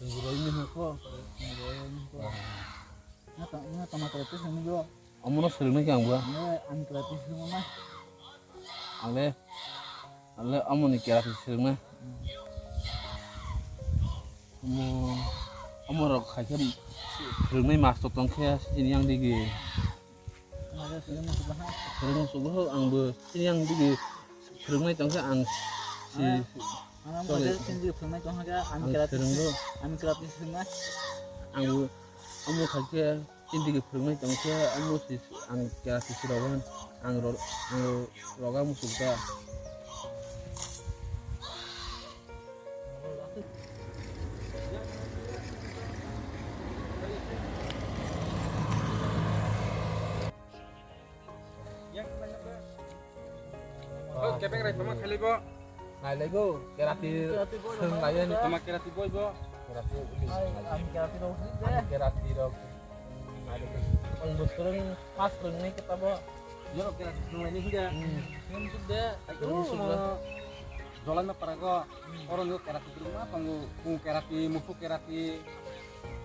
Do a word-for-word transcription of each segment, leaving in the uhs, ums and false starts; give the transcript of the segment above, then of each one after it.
Roi ni hako. Roi ni hako. Na ta, na tama ta tu sini do. Amono swrwngna khe ang bo. Ne, ang kira tu sini ma. Ang le, ang le amoni kira tu swrwngna. Amo, amo rok khai khe swrwngnai master tong khe sini yang digi. Swrwng sugo ang bo sini yang digi swrwngnai tong khe ang si. Ang sorry. Ang sini swrwngnai tong khe ang kira tu swrwng bo. Ang kira tu swrwngnai. Ang bo amo khai khe. Chini digi phwrwngwi tong khe, ang musi, ang kera sisi rogo, ang ro-, ang roga muchuk da. Oh, kebeng rai tongma khailaibo. Nailaibo, kerati. Kerati bo thwng laiyani. Tama kerati boibo. Kerati uli. Ai, ang kerati rok sini de. Ang kerati rok. Nailaibo. Ang bo swrwng, pas swrwngnai khe tabo. Jorok kerati thwng laini hinda. Hmm. Swrwng suk de. Ai, swrwng suk de. Jolaima parago. Hmm. Oro no kerati kwrwngma tongo. Kung kerati, musu kerati.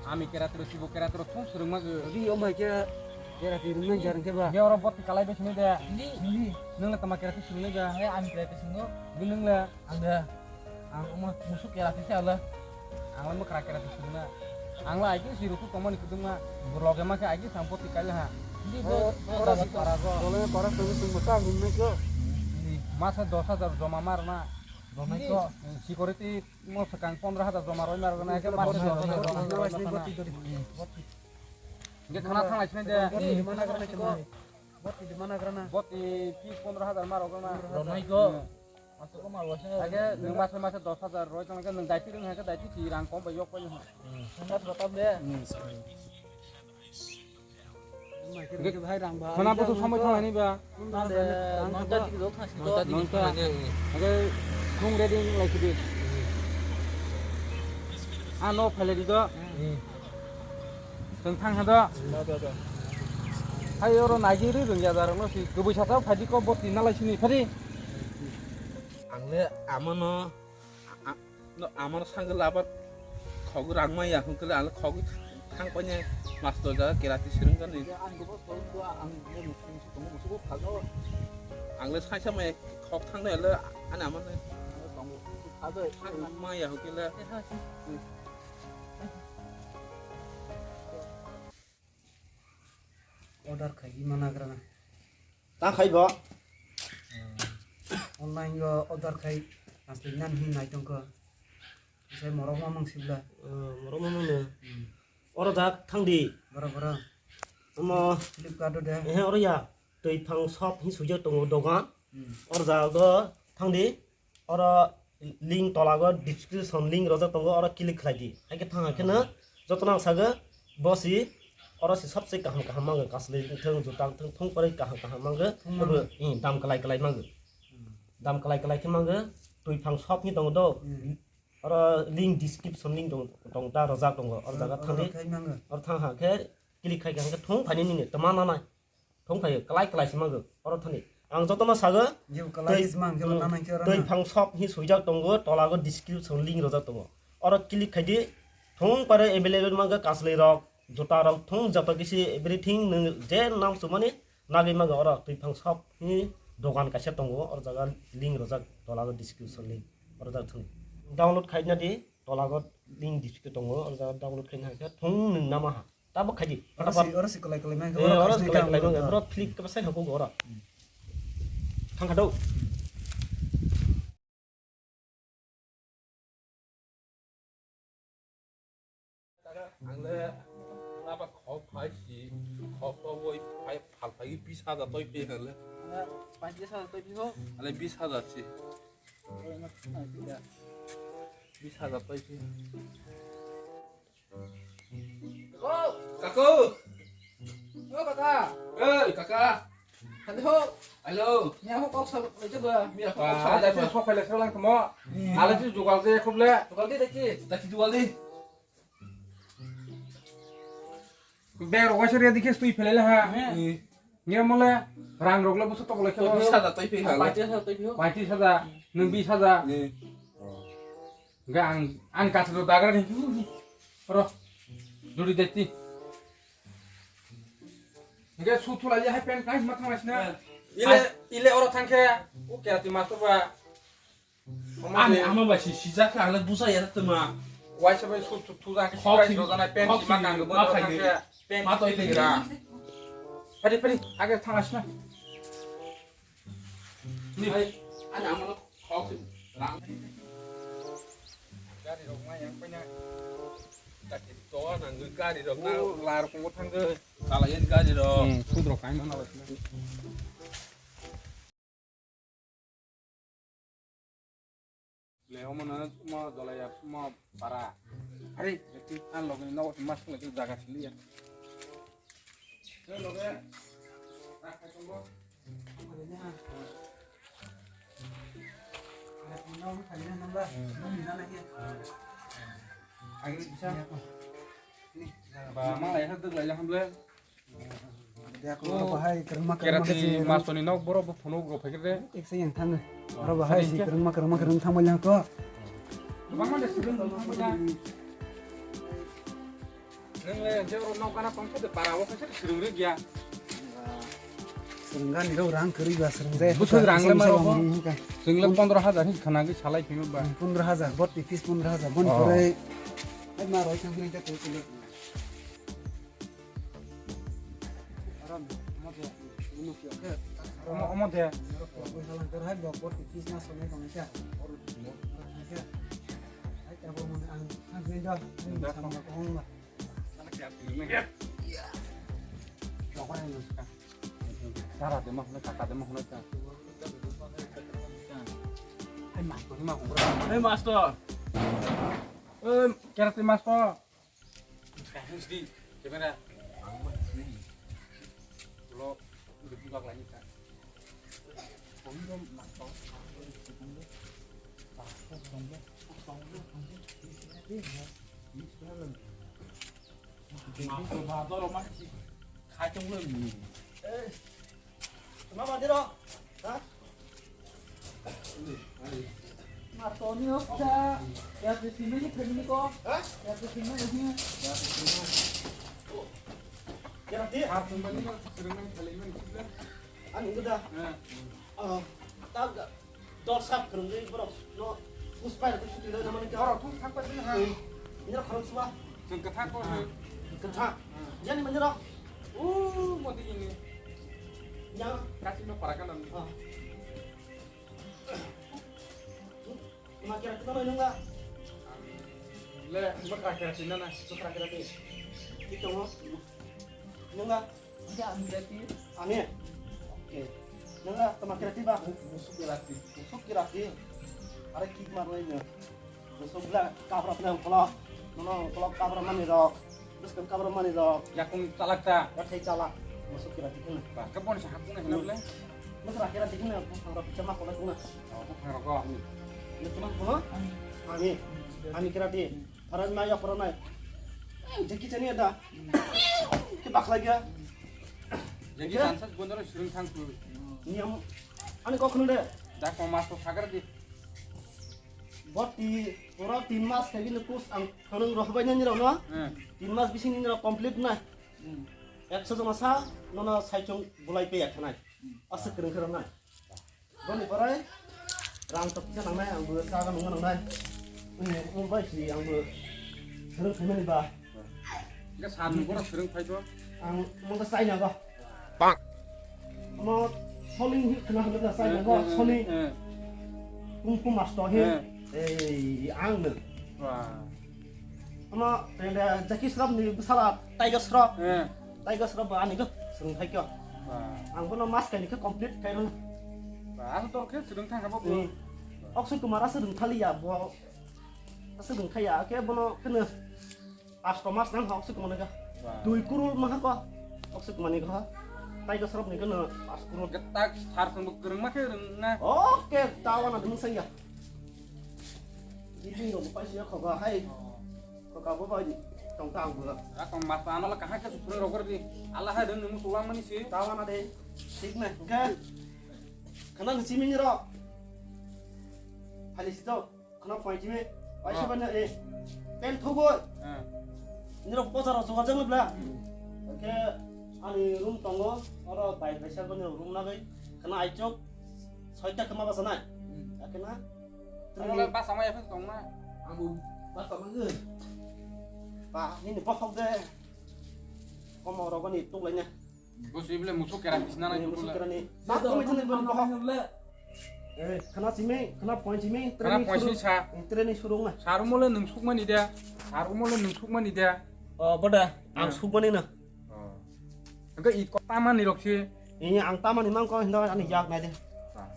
Ami kerati rok, sibo kerati rok thung swrwngma gw. Ri, o mai khe kerati rwngmani jarang khe ba. Ge oro boti kalai bai sini de. Hindi. Hindi. Nung le tama kerati swrwngnai ba? He, ami kerati swrwngo. Bini nung le? Ang de. Ang omo musuk kerati se ang le. Ang le mwkra kerati swrwngna. Ang le aiki si ruku tongmani kudungma. Bo loge ma khe aiki sang boti kalai ha. Hindi. O, bo, oro para si para go. Dole para tong tong mo ta gun me ko. Hindi. Masa dos hajar joma mar na. Donai ko. Hindi. Security. Mo swkang pondro hajar joma rwi narwgna, haikhe mas dos hajar joma rwi narwgna. Hingke khana thanglai sinai de. Boti di mana grana khe. Boti di mana grana. Boti fees pondro hajar ma rwgna. Rwnai ko. Haikhe nwng mase mase dos hajar rwi tongkhe nwng daiti rwng haikhe daiti si rang kom bai yok pai no. Hwnba thwkam de. Khana busu samai thanglai ni ba. Nonta. Hake khung ready lai sidi. Ah, no phailai di do. Tong thang ha do. Hai oro naigi ri rung ya darang no si. Gubui sata phadi ko boti nalai sini phadi. Ang le amano. A-, a-, no, amar sangke labar khogwi rang maya hwnkhe le ang khogwi thang paine mas doi jaga kerati swrwng gani. Ang le saisa maya khog thang doi le ani amar ne. Thang maya hwnkhe le. Order khai di mana grana. Ta khai bo. Online o order khai asli nan hin nai tongko. Sai morok ma mang sibla. Morok ma mang no. Oro jak thang di. Bora bora. Omo Flipkart o de. Eh, oro ya. Twi phang shop hin sujak tongo dogan. Oro jak o thang di. Oro link tola go description link rojak tongo, oro click khlai di. Hai khe thang hai kheno joto nang sago bo si oro si sabse kaham kaham mango, kasli wngthong, juta wngthong, thung pore kaham kaham mango. Thung mango. Abo, hmm, dam kwlai kwlai mango. Hmm. Dam kwlai kwlai khe mango, twi phang shop ni tongo do. Hmm. Oro link description link tong, tong ta rojak tongo, oro jaga thang di. Oro khai mango. Oro thang ha khe click khai khe thung phani nini tama nanai. Thung phai kwlai kwlai se mango oro thani. Ang jotono sago, je kwlai twi, se mang, je mm, nang nang khe oro twi na. Phang shop hi swijak tongo, tola go description link rojak tongo. Oro click khai di, thung pare available mango, kaslai rok, juta rok, thung joto kisi everything nwng je nam sumani nagwi mango oro twi phang shop hi dogan kaisa tongo, oro jaga link rojak tola go description link oro jak thung. Download khai na di, tola go link description tongo, oro jaga download khai na khe thung nwng nama ha. Tabuk khaidi. Oro si, oro si kwlai kwlai mang, eh, oro oro si kwlai kwlai mang, oro click khe bwsai hago oro. Thang kha do. Ang le aba khok phai si, khok to boi phai phal phai bis hajar toi phi hale. Pachis hajar toi phi ho. Ale bis hajar si. Bis hajar toi phi. Kaku! Kaku! O kaka! Oi, kaka! Hello! Hello! Ni ako kok sa, ito ba? Ni ako kok sa, ito ba? Sok pele sa lang tamo. Ala si jugal de, khuble. Jugal de, daki. Daki jugal de. Bag rok waisa ready khe stui phelai le ha. Nge mole rang rok le busu tok le khe. Bis hajar toi phi ha. Pachis hajar toi phi. Pachis hajar, nwng bis hajar. Hingke ang, ang kathalo dagra ni. Oro. Duri deti. Hingke su thulai hai pen kai ma thang sina. Ile, ile oro thangke. O kerati master ba. Ani ama bai si sijak kha, ang busa ya tuma. Waisa bai su thu thu jang Khok si, rojana pen khok si ma si, kang ma bo khai khai, pen ma toi khai. Pari pari age thang asna. Ni hai ani ama no khok si rang. Gari rok ma yang panya. Gari to na gari rok na lar ko thang ge. Kala yen gari rok. Hmm, sudro kai ma na. Le omo no mo dolai ya mo para. Ari, an logi no mas ko jaga sili ya. Loge. Ba ma lai ha duk lai ya hamle. Oro bahai kwrwngma kwrwngma khe kerati si mastoni nok borok bo phunuk rok phaikhe de. Eksa yang thang. Oro bahai si kwrwngma kwrwngma kwrwng thangbai lang to. Kwbangma de swrwng rok thangbai lang. Nwngle je oro nok gana tongkhe de para o khe swrwng rwgya. Swrwng gani rok rang kwrwi ba swrwng jaya. Bwswk rang le ma rok bo? Swrwng le pondro hajar hin khana gwi salai phino ba. Pondro hajar bot pis pondro hajar bon pore. Ai ma roi thang ni ta to. Omo, omo de. Dara de ma hono, kaka de ma hono ta. Ai, master, ma hono. Hey, master. Hey, karate master. Kaham sidi, camera. Lo, udah buka lagi kan. Kami dong, nang tahu. Master, ba, dorong masih. Kacang lo ni. Eh. Tuma mandi ro? Ha? Mar toni okta. Ya, de sini ni family ko. Ha? Ya, de sini ni. Ya, de sini. Ya, de. Har tuma ni ko sering main kali main sini. Ani udah. Ya. Ah, tag dol sap kerung ni borok no. Puspa itu sudah nama ni. Borok tu tak pada ha. Ini orang suah. Sengketa ko. Keta. Jani mandi ro? Uh, modi ini. Yang. Kasih no para kalam. Ah. Ma kira kita main nungga. Le, ma kira kira sini na. Ma kira kira sini. Kita mau. Nungga. Ada ambil lagi. Ani. Oke. Nungga, tama kira tiba. Musuk kira ti. Musuk kira ti. Are kick mar lai nyo. Musuk bla kabra pna ukolok. Nono ukolok kabra mani rok. Bwskang kabra mani rok. Yakung chalak ta. Yakhai chalak. Musuk kira tikna. Ba, kebon sa hakung na hinam le. Musuk kira tikna, buphang rok chama kolai kuna. Oh, buphang rok. Ini teman kono. Ani. Ani kira ti. Paran mai ya paran mai. Jeki chani ada. Ke bakla gya. Jeki sansa bondoro surung thang tu. Niam. Ani kok khunu de. Dak ko mas to sagar di. Boti pura tin mas kagi ne kus ang khonung rohbai nani rok no. Hmm. Tin mas bising ni rok complete na. Hmm. Ekso jona sa nono saichung bulai pe ya khanai. Aswk kwrwng khe rwnai. Boni borai rang tok kisa nangnai, ang bo saga nungma nangnai. Ni mung bai si ang bo swrwng khaimani ba. Ga sa nung bono swrwng phai to. Ang mung ka sai na ba. Bang. Mo soling hi khna hna sai na ba, eh, eh, soling. Eh. Kung fu master he. Eh. Ei, ang no. Wah. Ama, tende Jackie Shroff ni bwsala Tiger Shroff. Eh. Tiger Shroff ba ani go swrwng thai kyo. Ba. Ang bono mas kaini khe complete khai rw. Ba, ang tor khe swrwng thang kha bo. Hmm. Akshay Kumar asa rwng thali ya bo. Asa rwng thai ya khe bono kheno pasto mas nang Akshay Kumar ni ga. Ba. Dui kurul maha ko. Akshay Kumar ni ga. Tiger Shroff ni kheno pas kurul. Getak sar sung bo kwrwng ma khe rwng na. Oke, tawana dum sangya. Ini rok pai siya khoga hai. Oh. Khoga bo bai tong ta ang bula. Akong mas ano la kahai ka suprung rok di. Allah hai dong nemu tulang mani si. Tawa na de. Thik na. Ke. Khana ngi chimi ni ro. Hali si to. Khana pai chimi. Paisa bana, eh, pen thugo. Ah. Nirok posa rok suka jang bla. Hmm. Oke, ani room tongo, oro bai bai sa bani room na bai. Kana aichok, soita kama basa nai. Hmm. Oke na? Ang le basa ma ya phen tong na. Ang bu basa ma nge. Pa, nini bokhok de. Komo rogoni tuk lai na. Bos ible musuk kera bisna nai. Eh, musuk kera ni. Ba, kami tani bani bokhok. Eh, khana simi, khana point simi, khana training point simi suru. Sa. Eh, training suru nga. Saru mole nung sukmani de. Saru mole nung sukmani de. Oh, boda, ang sukmani na. Oh. Engke i ko tamani rok si. Ini ang tamani mang ko hinda ani yak nai de. Ah.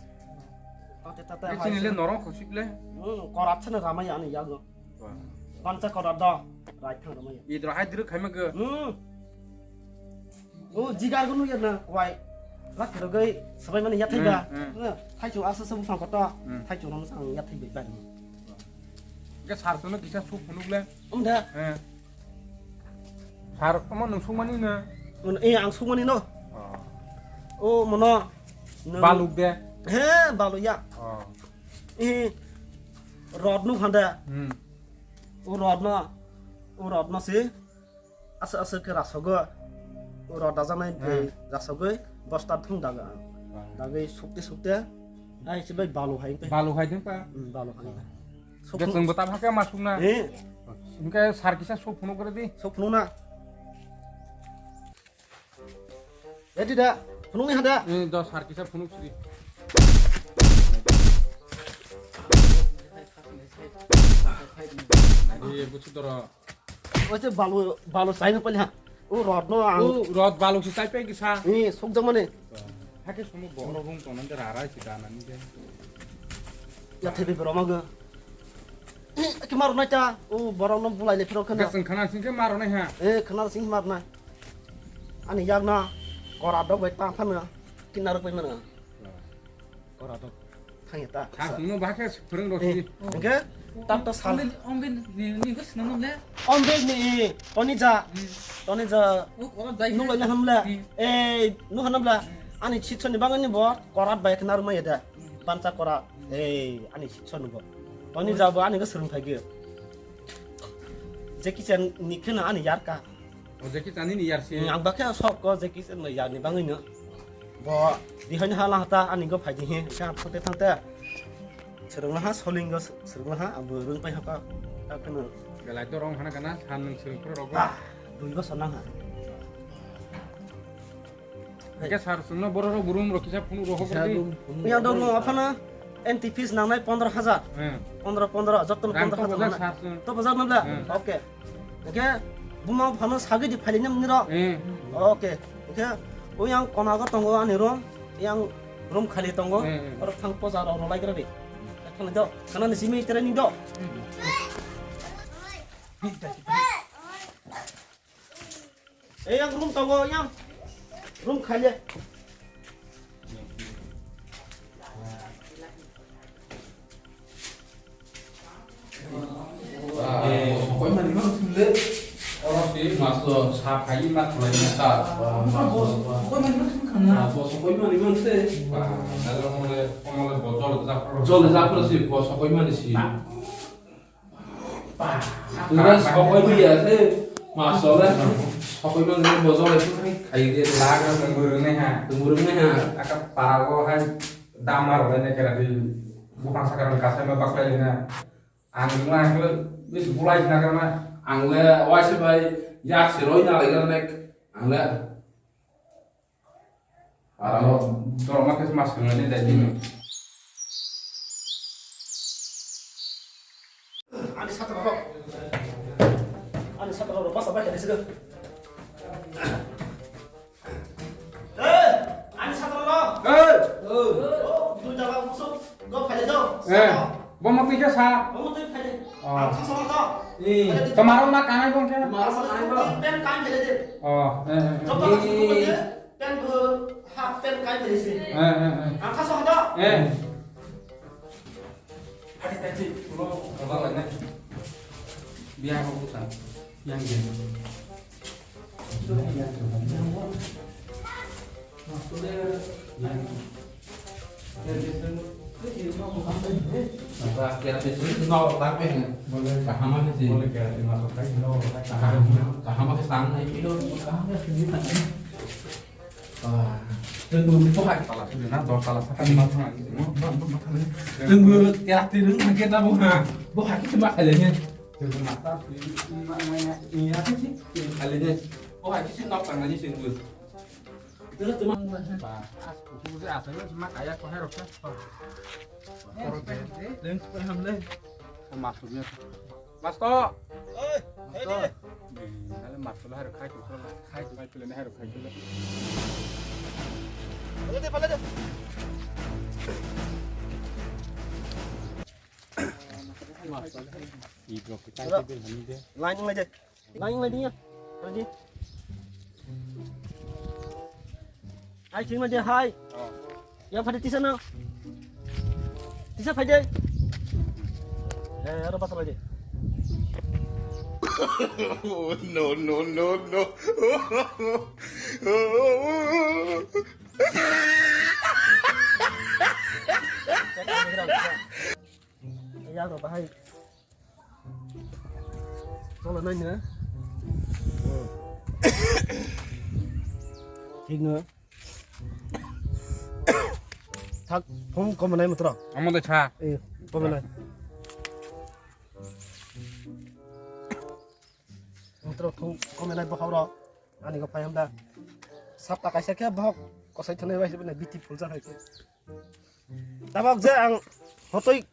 Tata tata. Ini sini le norong khosik le. Hmm, korat sana ramai ani yak no. Wah. Bansa korat do. Rai thang ramai. I dro hai dru khai ma ge. Hmm. O jigar gunu ya na wai. Lak rogoi sabai mani yathai ba. Hmm, hmm. Thaichu asa sabu phang koto. Hmm. Thaichu nang sang yathai bai bai. Ke sar tono kisa suk phunuk le. Umda. Eh. Sar omo nung sukmani na. Eh, ang sukmani no. Oh. O mono. Baluk de. He, baluk ya. Oh. Eh, rod nuk handa. Hmm. O rod no. O rod no se. Asa asa ke rasogo. Oro dajaknai bai rasogoi bosta thung daga. Dagoi sukte sukte. Ai se bai balu hai pe. Balu hai ding pa. Hmm, balu hai. Suk. Ge chwng bo tam hake ma sukna. Eh. Hingke sar kisa suk phunuk gore di. Suk phunuk na. Edi da. Phunuk ni hada. Eh, do sar kisa phunuk sidi. Nadi busu doro. Oje balu, balu sai no pali ha. O rod no ang. O rod balu si sai pe kisa. Ni suk jang mane. Hake sumu borok rung tong nang de rara si da nang de. Ya thebe borok mago. Ki maru nai ta. O borok no bulai le phiro khana. Gasang khana sing ke maru nai ha. Eh, khana sing maru nai. Ani yak na. Kora dok bai ta phana. Kinar pai mana. Ora to. Thang ya ta. Thang no ba khe phwrwng rok si. Hingke tam to sal. Ombe ni ni go sino le. Ombe ni toni ja. Toni ja. O kora dai. Nu lai ham le. Eh, nu hanam le. Ani sitso ni bangani bo korat bai khna ruma ya da. Pancha kora. Eh, ani sitso nu bo. Toni ja bo ani go srwng thai ge. Jackie Chan ni khna ani yar ka. O Jackie Chan ni yar si. Ang bakhe sok ko Jackie Chan ni yar ni bangwi no. Bo dihaini hala hata ani go phaidi he ka phote thangte. Srwnglaha soling go srwnglaha ang bo rwng pai haka. Ka kunu. Belai to rong hana kana san nung srwng pro rogo. Ah, dui bosor nang ha. Hingke sar chwngno borok rok bo room rok kisa phunuk rok hokor di. Yang dong no aphano N T P nangnai pondro hajar. Hmm. Pondro, pondro, joto no pondro hajar. Sar chwng. To bojak no bla? Hmm. Okay. Hingke buma phano sagwi di phali nem niro. Hmm. Okay. Hingke o yang konago tongo ani room, yang room khali tongo. Hmm, hmm. Oro thang poja rok rwlai gra di. Thang do. Kana ni simi tere ni do. Hmm. Eh, yang room tongo, yang. Room khali. Sokoi mani mang sile. Oro si mas to sa phai ma thulai na ta. Sokoi mani mang sile khana. Sokoi mani mang se. Ba, dalo mole, mole bojol japro. Jol japro si, sokoi mani si. Tura sokoi mani ya se, masole. Sokoi mani bojol itu khai khai de. Laga tungurung ne ha. Tungurung ne ha. Aka parago hai damar ne kera di. Bupang sakar kasai ma baklai na. Ang ma kle bis bulai na kana. Ang le waise bai yak siroi na lai nek. Ang le. Aro dorma khe mas swngani dai dino. Ani satra rok. Ani satra rok basa bai khe sida. Eh, ani satra rok. Eh. Oh, dui jaba musu go phale do. Eh. Bomo twi khe sa. Bomo twi phale. Oh. Ang thasa to. Eh. Tomaro na kanai bong khe. Maro sa kanai bong. Pen kan phale de. Oh, eh, eh, eh. Joto ka suku de. Pen bu half pen kai phale si. Eh, eh, eh. Ang thasa to. Eh. Hadi tadi. Lo, lo, lo. Biar aku utang. Yang dia. Tenggo ni bohai tala sini na, dor tala saka ni matha na gitu. Tenggo kerati nung hake ta boha, boha kita makai lagi. Tenggo mata sini, ini apa sih? Kali ni, boha kita nak tangani sini. Terus cuma, bah, as, kuku sih asal cuma kayak kohai roksa. Lens pun hamle. Masuknya. Masto. Oi, Masto. Ini. Kali masto lah harus kai tuh, kai tuh, kai tuh, harus kai tuh. Pala deh, pala deh. Masto. Ibro kita itu hani deh. Lain aja. Lain lagi ya. Lagi. Hai, sini aja, hai. Oh. Yang pada tisa na. Tisa pai deh. Eh, ada pasal aja. No, no, no, no. Yang apa, hai? Cholo nai na. Thik no. Thak phone koma nai mutro. Amo de cha. Eh, koma nai. Mutro phone koma nai bo hawro. Ani go phai hamda. Sapta kaisa khe bohok kosai thonai bai sibina beautiful ja hai khe. Tabok je ang hotoi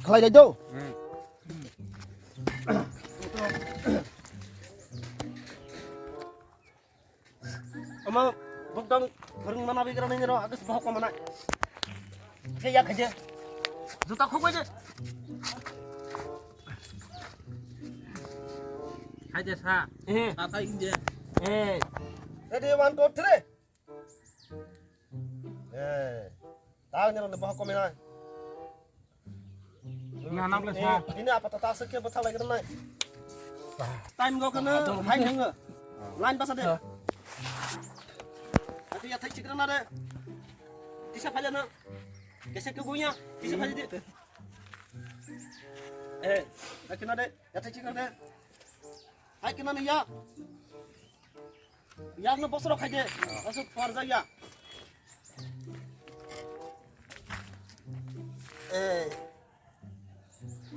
khlai dai do. Hmm. Ama bukdang phwrwng mana bigra nai ro agus bohok mana. Khe ya khaje. Juta khogoi je. Hai de sa. Eh. Sa ta in de. Eh. Ready, one, two, three. Eh. Ta ni ro ne bohok kome nai. Nga nam le sa. Ini apa tata se ke botha lagi nai. Time go kana hai nang. Line basa de. Ati ya thai chikra na de. Tisa phale na. Kese ke gunya. Tisa phale de. Eh, hai kena de, ya thai chikar de. Hai kena ni ya. Yang no bosro khai de. Asuk par ja ya. Eh.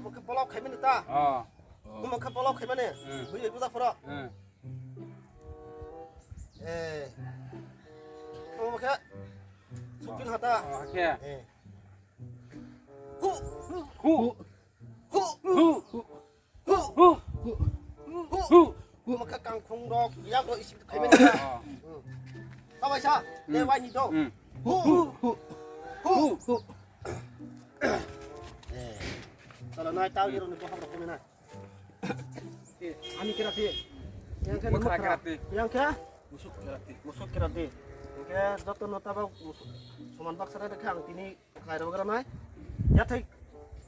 Mo ke polok khai mene ta. Oh. Mo ke polok khai mene. Hmm. Bui buja phoro. Hmm. Eh. Mo ke. Sukin hata. Oh, okay. Eh. Hu. Hu. Hu. Hu. Hu. Hu. Hu. Hu. Hu. Maka kangkhung rok, yak rok isi khai mani. Oh. Hmm. Kabai sa, hmm, te wai ni do. Hmm. Hu. Hu. Hu. Hu. Hu. Eh. Sala nai tau ni rok ni bohok rok kome nai. Ani kerati. Yang ke musuk kerati. Yang ke? Musuk kerati. Musuk kerati. Yang ke joto no tabok musuk. Soman baksa da kang tini khlai rok gra nai. Yathai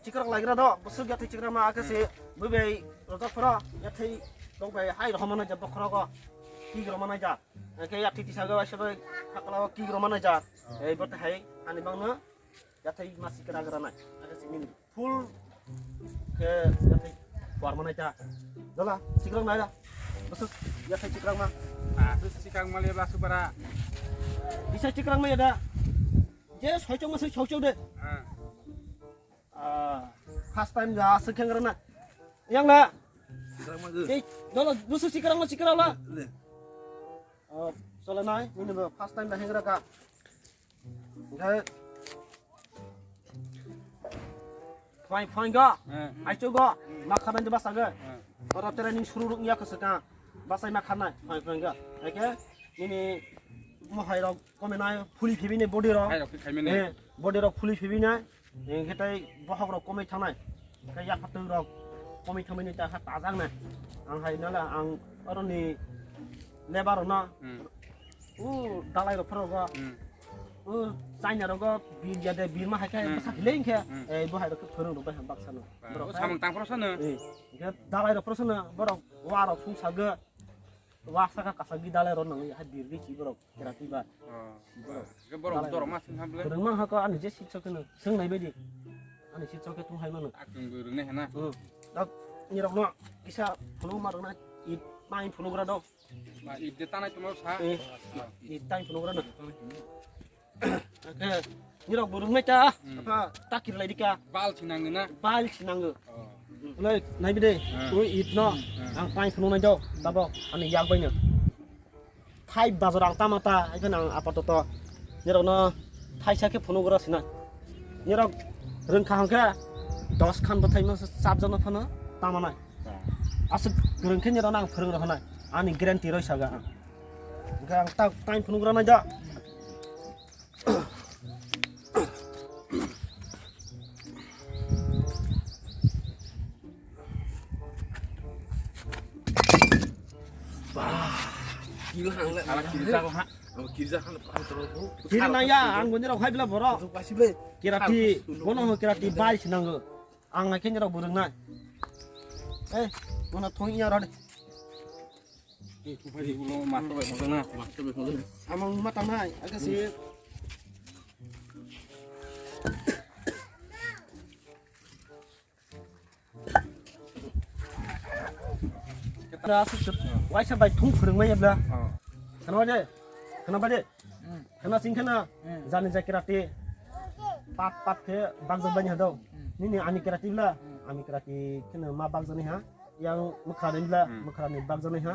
chikrak lai gra do. Busuk yathai chikrak ma ake se. Hmm. Bubai rojak phoro yathai dong bai hai rok mana ja bokhro go. Ki rok mana ja. Yang ke yathai tisa ga bai se bai hakla ki rok mana ja. Oh. Ei bot hai ani bang no. Yathai ma sikra gra nai. Ake se nini. Full ke yathai kuar manai ta. Dola, sikrang nai da. Bosok yathai sikrang ma. Ah, tu sikrang ma le ba supara. Bisa sikrang ma ya da. Je soichok ma soichok de. Ah. Ah, first time da sikrang rana. Yang na. Sikrang ma. Eh, dola, bosok sikrang ma sikrang la. Le. Oh, sola nai, ini ba first time da hengra ka. Oke. Fine, fine ga. Eh. Aicho ga. Hmm. Makha bende basa ga. Eh. Ora training suru ruk ya kasaka. Basa makha nai. Fine, fine ga. Oke. Ini mo hai rok kome nai, phuli phibi ne body rok. Hai rok khai mene. Eh, body rok phuli phibi nai. Hingke tei bohok rok komoi thangnai, hingke yaphatwi rok komoi thangmani ta kha tajak nai. Ang hai nala ang oroni lebar rok no, hmm, u dalai rok phoro go, hmm, u China rok go bir ya de bir ma hai khe, hmm, bwsa hile hingke, hmm, eh, bo hai rok khe phwrwng rok bai ham baksa no. Ba, borok o hai samung tang phoro sano. Eh, hingke dalai rok phoro sano borok wa rok sung sa go. Wa saka kasa gi dalai ro nang ya, ha birdi chi borok, kera ti ba. Oh, ke borok dorok ma sing hable. Rwng mang ha ko ani je sitso ke no, sing nai bedi. Ani sitso ke tung hai mano. Akung rwng ne hana. Hmm. Dak ni rok no kisa phunu ma rwng na, i mai phunu gra do. Ma i de tanai tumo sa. Eh, i tai phunu gra na. Oke, nirok burung nai ta, Hmm. apa takir lai dika. Bal sinang na. Bal sinang. Oh. Lai nai bide, Hmm. ui it no, Hmm. ang pain phunu nai do, tabo, ani yak bai no. Thai bazar ang tama ta, ai kan ang apa to to. Nirok no thai sa ke phunu gura sina. Nirok rwng kha hangke, dos khan bwthai no sab jano phano tama nai. Aswk rwng khe nirok no ang phwrwng rw hwnai, ani guarantee roi saga ang. Hingke ang tak time phunuk rw nai da. Bah, kiri hang le. Ala kiri sa ko ha. Oh, kiri sa hang le, pang toro bu. Kiri na ya, ang boni rok hai bela borok. Kerati, bono ho kerati bai sinango. Ang na kenya rok burung na. Eh, bono thong iya rode. Ulo master bai khongjak na. Master bai khongjak na. Samung ma tangnai, aga si. Kepra asuk suk. Waisa bai thung phwrwngmai ebla. Oh. Khana de. Khana ba de. Hmm. Khana sing khana. Hmm. Jani ja kerati. Pat pat khe bak jok bani hado. Hmm. Nini ani kerati bla. Hmm. Ani kerati khana ma bak jani ha. Yang mukha ni bla, Hmm. mukha ni bak jani ha.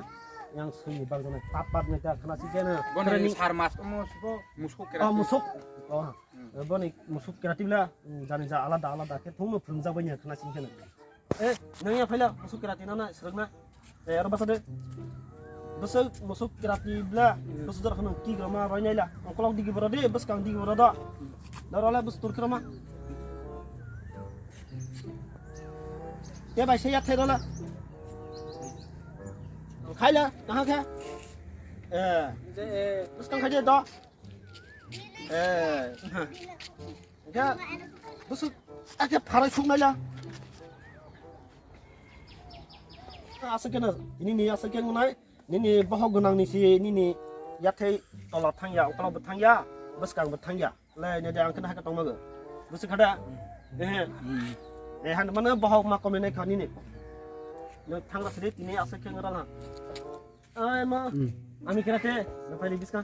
Yang sui ni bak jani. Pat pat ni ka khana sing khana. Boni sar mas mo subo musuk kerati. Ah, musuk. Oh. Hmm. Boni musuk kerati bla. Hmm, jani ja alada alada khe thung no phwrwng jak bani khana sing khana. Eh, nang ya phaila, musuk kerati nana, serang na. Eh, aro basa de. Basa musuk kerati bla, basa jar khano ki grama roi naila. Ongkolok digi boro de, bas kang digi boro da. Daro la bas tur krama. Te bai se ya the rola. Khaila, kaha kha? Eh, bas kang khaje do. Eh. Hingke bwswk ake pharai suknaila. Aswk khe no, nini aswk khe wngnai, nini bohok gwnang ni si nini yathai tola thangya, ukla bo thangya, bwskang bo thangya. Le ne de ang khe no hai khe tongma go. Bwswk kha da? Ehe. Eh, han mano bohok ma komai nai kha nini. Nang thang ra sidi tini aswk khe ngra na. Ai ma. Hmm. Ami kira te, na pai biska.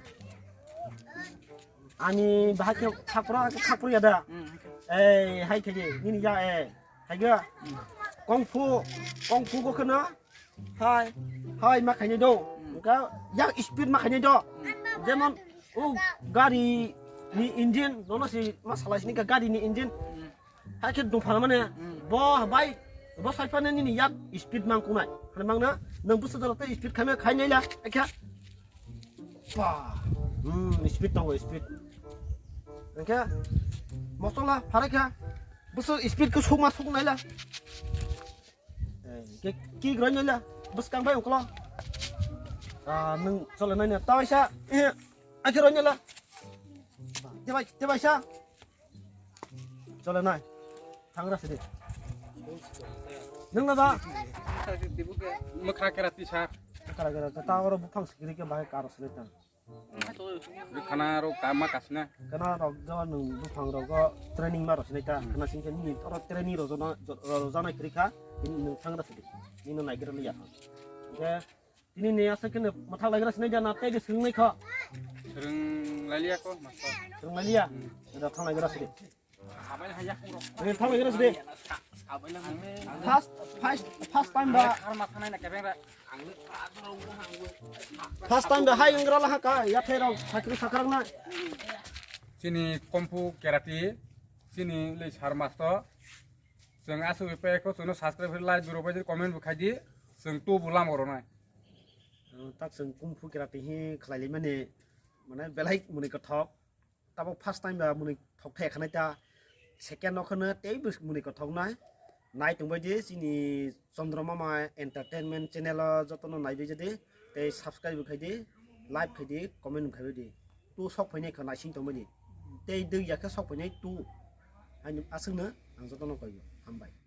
Ani bahai khe khakpra, khakpra ya da. Hmm, hai khe. Eh, hai khe nini ya, eh. Hai ga. Hmm. Kung fu, kung fu ko khna. Hai, hai ma khaini do. Hmm. Ga ya speed ma khaini do. Hmm. Jemon, o gari ni engine, nono si ma salai sini ka gari ni engine. Hmm. Hai khe dungphang mane, Hmm. bo bai, bo sai phane nini yak speed mang kunai. Hane mang na, nang busu dolo te speed khaime khai naila, ekha. Ba, hmm, speed tongo, speed. Ekha, mosola, pharai kha, busu speed ko sukma suk naila. Eh, ke, ki gro naila, bus kang bai ungklo. Ah, nang chole naina, tawaisa, eh, akhe ro naila. Te bai, te bai sa. Chole nai. Thangra sidi. Nung na ba? Mukha kera tisa. Kara kara ta oro buphang sikiri ke bahai karo sini ta. Khana ro kama kasna. Khana rok do nung buphang rogo training ma ro sini ta. Khana sing ke ni oro training ro jona ro jana kiri kha. Ni nung thangra sidi. Ni no nai gira liya. Ke Tini ni aswk khe mwthang lai gra sinai jana tei de swrwng nai kho. Swrwng lai liya ko, master. Swrwng lai liya? Hmm. Da thang lai gra sidi. Sabai hai yak ro. Ni thang lai gra sidi. Sabai lang. First, first, first time ba. Khar ma thanai na kebeng ra. First time ba hai wngra la ha ka, ya thai rok sakri sakrang na. Chini kung fu karate, chini le sar master. Chwng aswk bai pek kho, chwngno subscribe khe, like bo rwbai di, comment bo khai di. Chwng tu bo lama rwnai. Ang tak chwng kung fu karate hi khlai limani, mane belai mwnwi kothok. Tabuk first time ba mwnwi thok thai khanai ta, second no khwno tei bo mwnwi kothok nai. Nai tongbai di chini Chandra Mama Entertainment channel o jotono naibai di tei subscribe khai di, like khai di, comment khai di. Tu sok phainai kha naising tongbai di. Tei dwi ya khe sok phainai tu. Ani aswkno ang jotono koi o. Hambai.